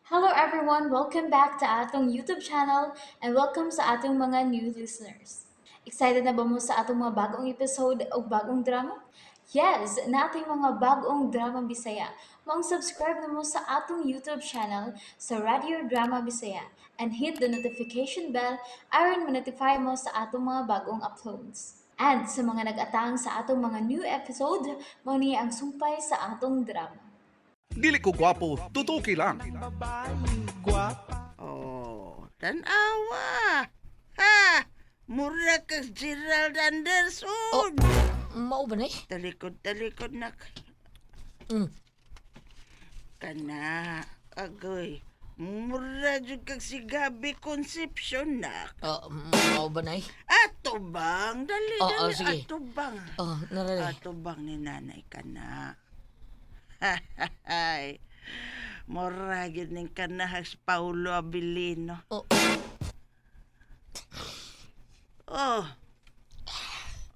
Hello everyone! Welcome back to atong YouTube channel and welcome sa atong mga new listeners. Excited na ba mo sa atong mga bagong episode o bagong drama? Yes, naa tay mga bagong drama Bisaya. Maong subscribe na mo sa atong YouTube channel sa Radio Drama Bisaya and hit the notification bell aron ma-notify mo sa atong mga bagong uploads. And sa mga nag-atang sa atong mga new episode, mao ni ang sumpay sa atong drama. Dili ko gwapo, tutuki lang. Oh, tanawa. Ha! Mura kag Gerald Anderson. Oh, mao ba ni? Talikod, talikod na. Kana, agoy. Mura jud kag si Gabi Concepcion na. Ah, mao ba nay? Ato bang? Dali, Oo, dali. sige. Ato bang? Oh, narali. Ato bang ni nanay ka na? Hay. Mura gyud ning kanahag si Paulo Abilino. Oh. Oh.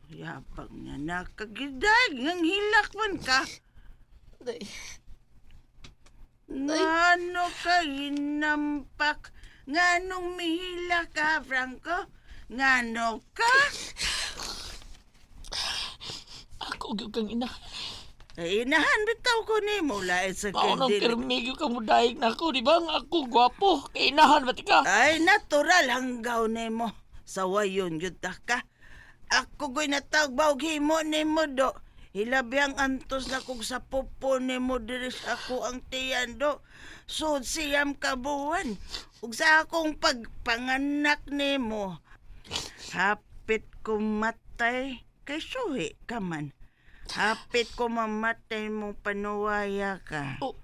Yabang niya nakagidag. Nang hilak man ka. Day. Ngano ka hinampak? Nganong mihila ka, Franco? Ngano ka? Ako gyud kang ina. Ay, inahan bitaw ko nimo lain sa Mao nang kay dili. pirmi gyud kang mudayeg nako, di ba? Nga ako gwapo. Kay inahan ba ti ka? Ay, natural hanggaw nimo. Sawayon gyud ta ka. Ako ko'y natagbaw himo nimo do. Hilabi ang antos na kog sa pupo nimo diri sa ako ang tiyan do. Sud siyam ka buwan. Ug sa akong pagpanganak nimo. Hapit ko matay kay suhi ka man. Hapit ko mamatay mo panuwaya ka. Oh.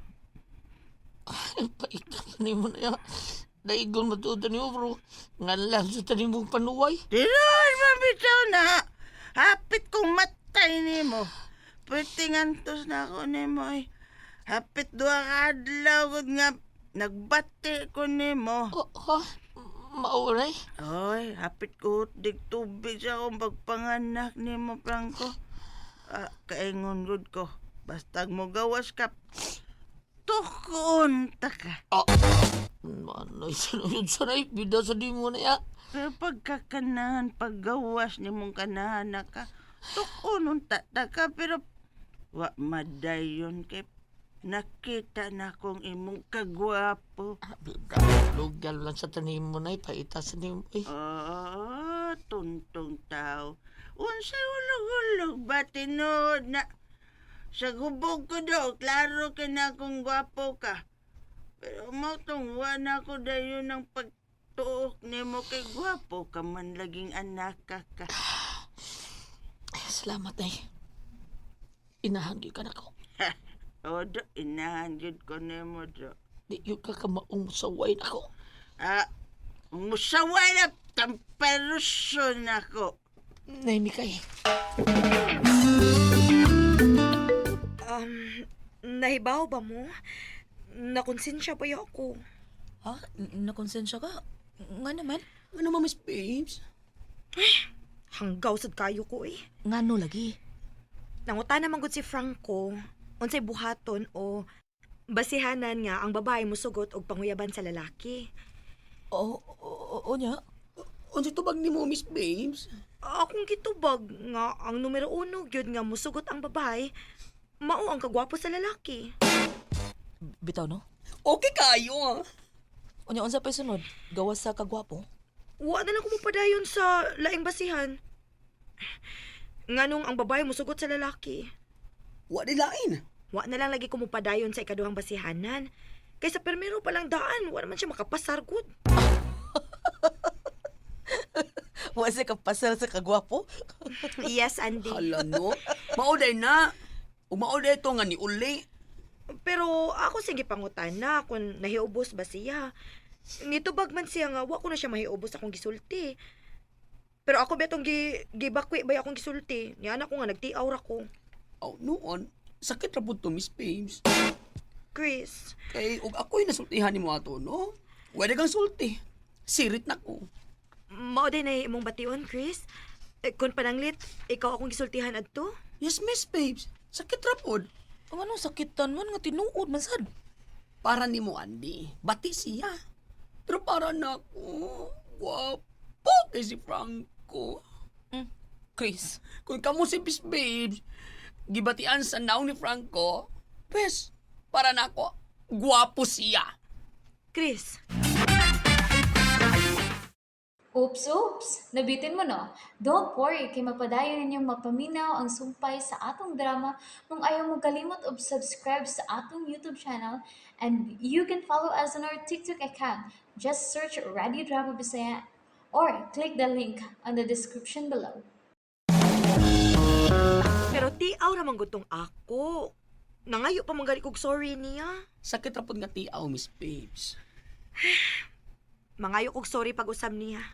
Ay, pait naman nimo na ya. Daigon matuod nimo bro. Nganlan sa tanim mong panuway. Tinuod man bitaw na. Hapit kong matay nimo. Pwede ngantos na ako nimo eh. Hapit duha ka adlaw gud nga nagbati ko nimo. Oh, ha? Mao na eh. Oy, hapit ko dig tubig sa akong pagpanganak nimo, Franco. Ah, kaingon gud ko. Bastag mo gawas ka, tukon ta ka. Oh. Manoy sa yun sanay. Bida sa di mo na ya. Pero pagkakanahan, paggawas ni mong kanahan na ka, tukon ta ta ka, pero wa madayon kay nakita na kong imong kagwapo. Bida, lugal lang sa tanim mo na eh. Paita sa nimo eh. Oh, tuntong tao. Unsay ulog-ulog ba tinuod na sa gubog ko do, klaro ka na kung gwapo ka. Pero mo tong wa na ko dayon ng pagtuok nimo kay gwapo ka man laging anak ka ka. Ay, salamat ay. Inahan gyud ka nako. O do, inahan jud ko nimo do. Di gyud ka kamaong saway nako. Ah, musaway na tamparuson ako. Nay Mikay. Nahibaw ba mo? Nakonsensya pa yo ako. Ha? Nakonsensya ka? Nga naman? Ano ba, Miss Babes? Hanggaw sad kayo ko eh. Nga no lagi? Nanguta naman gud si Franco unsay buhaton o basihanan nga ang babae musugot og panguyaban sa lalaki. Oo, oo, oo niya. Unsa tubag nimo, Miss Babes? Akong gitubag nga ang numero uno gyud nga musugot ang babae mao ang kagwapo sa lalaki. Bitaw no? Okay kayo ah. Unya unsa pa'y sunod? Gawas sa kagwapo? Wa na lang ko mopadayon sa laing basihan. Nganong ang babae musugot sa lalaki. Wa di lain. Wa na lang lagi ko mopadayon sa ikaduhang basihanan. Kaysa permiro pa lang daan, wa naman siya makapasar gud. Wa sa kapasar sa kagwapo? Yes, Andy. Hala no. Mao day na. Umao day to nga ni uli. Pero ako sige pangutan na kung nahiubos ba siya. Nitubag man siya nga wa ko na siya mahiubos akong gisulti. Pero ako betong gibakwi ba akong gisulti. Niya anak ko nga nagtiaw ra ko. Aw noon, sakit ra pud to, Miss Babes. Chris, Kay og ako'y nasultihan nimo ato no. Wala kang sulti. Sirit na ko. Mao din ay imong bation, Chris. Eh, kung pananglit, ikaw akong gisultihan adto. Yes, Miss Babes. Sakit ra pod. Ang anong sakitan man nga tinuod man sad. Para nimo Andy, bati siya. Pero para nako, gwapo kay si Franco. Chris. Kung kamo si Miss Babes, gibatian sa naong ni Franco, pwes, para nako, gwapo siya. Chris, Oops, oops! Nabitin mo no? Don't worry, kay mapadayon ninyong mapaminaw ang sumpay sa atong drama kung ayaw mo kalimot og subscribe sa atong YouTube channel, and you can follow us on our TikTok account. Just search Radio Drama Bisaya or click the link on the description below. Pero tiaw ra man gud tong ako. Nangayo pa man gani kog sorry niya. Sakit ra pod nga tiaw, Miss Babes. Mangayo kog sorry pag usab niya.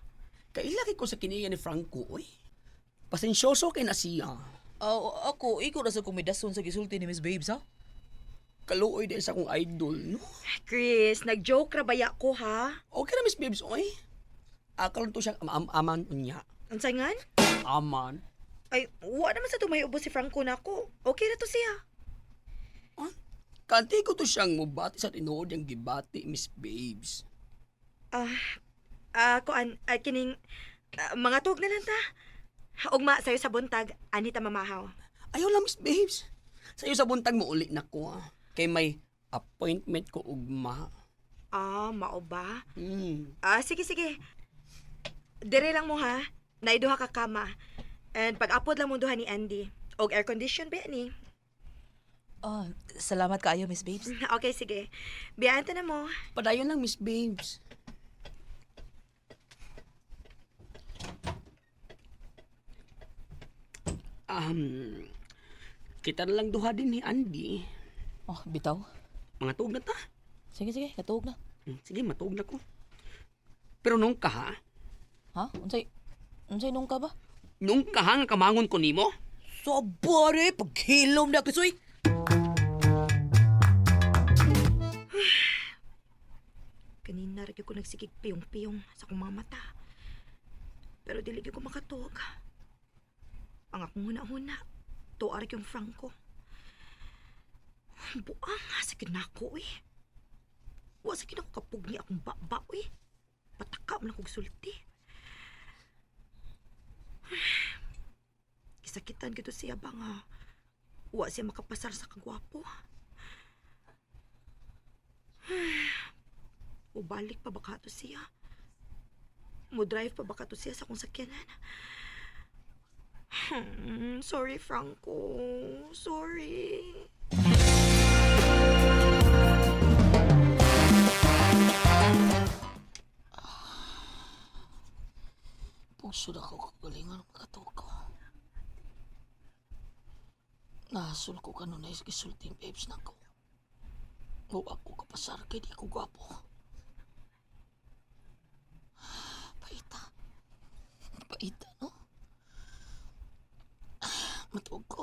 Kailaki ko sa kiniya ni Franco, oy. Pasensyoso kay na siya. Oh, ako, ikaw ra sa kumidason sa gisulti ni Miss Babes, ha? Kaluoy din sa akong idol, no? Chris, nag-joke ra baya ko ha? Okay na, Miss Babes, oy. Akaron to siyang am-aman unya. Unsay ngan? Aman. Ay, wa naman sa tumayo si Franco nako. Okay ra to siya. Kanti ko to siyang mubati sa tinuod yung gibati, Miss Babes. Ah, kuan, kining mga tuog na lang ta. Ugma sayo sa buntag, ani ta mamahaw. Ayaw lang, Miss Babes. Sa'yo sa buntag mo uli na ko, ah. Kay may appointment ko ugma. Ah, mao ba? Hmm. Ah, sige sige. Dire lang mo ha. Naiduha ka kama. And pag-upload lang mo duha ni Andy. Og air condition ba ni? Ah, salamat kaayo, Miss Babes. Okay, sige. Biyaan ta na mo. Padayon lang, Miss Babes. Um, kita na lang duha din ni Andy. Oh, bitaw. Mga tuog na ta. Sige, sige, katuog na. Sige, matuog na ko. Pero nung ka ha? Ha? Unsay unsay nung ka ba? Nung ka ha nga kamangon ko nimo? Sobore, paghilom na Chris, uy. Kanina ra gyud ko nagsigig piyong-piyong sa akong mga mata. Pero dili gyud ko makatuog. Ang akong huna-huna, tuwa ra gyud Franco. Buang, sa kinako eh. Wa sa kinako kapug ni akong baba eh. Pataka man akong sulti. Gisakitan gyud to siya ba nga wa siya makapasar sa kagwapo. Mubalik pa ba to siya? Mo-drive pa ba to siya sa akong sakyanan? Sorry, Franco. Sorry. Puso na ako kagalingan makatuog ko. Nasul ko kanunay sa gisulting babes na ko. O ako kapasar kay di ko gwapo. Paita. Paita, no? Matuog ko.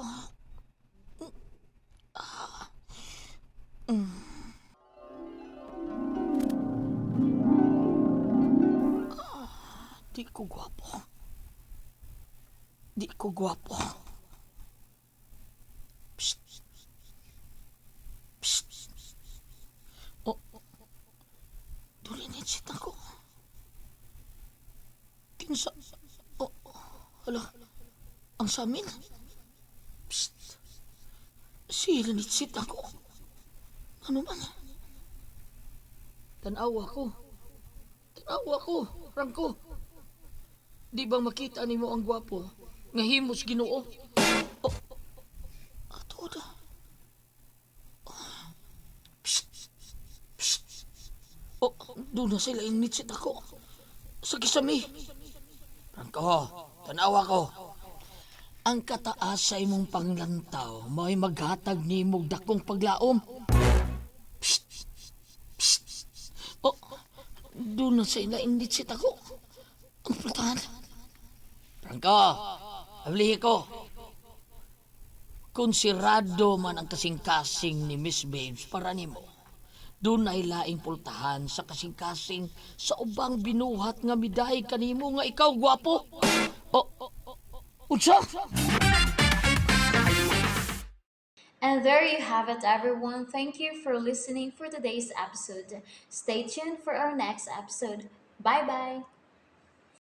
Di ko gwapo. Di ko gwapo. Psst. Psst. Oh. Dulinit siya ako. Kinsa. Oh. Hala. Ang samin. Psst. Si Lanitsit ako. Ano man? Tanawa ko. Tanawa ko, Franco. Di ba makita nimo ang gwapo? Nga himos Ginoo. Oh. Ato da. Psst. Psst. Oh, doon na sila yung nitsit ako. Sa kisami. Franco, tanawa ko. Ang kataas sa imong panglantaw, may maghatag nimo dakong paglaom. Psst. Psst. Oh, doon na sila initsit ako. Ang pultahan. Franco, ablihi ko. Kung sirado man ang kasing-kasing ni Miss Babes para nimo, doon ay laing pultahan sa kasing-kasing sa ubang binuhat nga midahi kanimo nga ikaw gwapo. Oh, unsa? And there you have it, everyone. Thank you for listening for today's episode. Stay tuned for our next episode. Bye bye.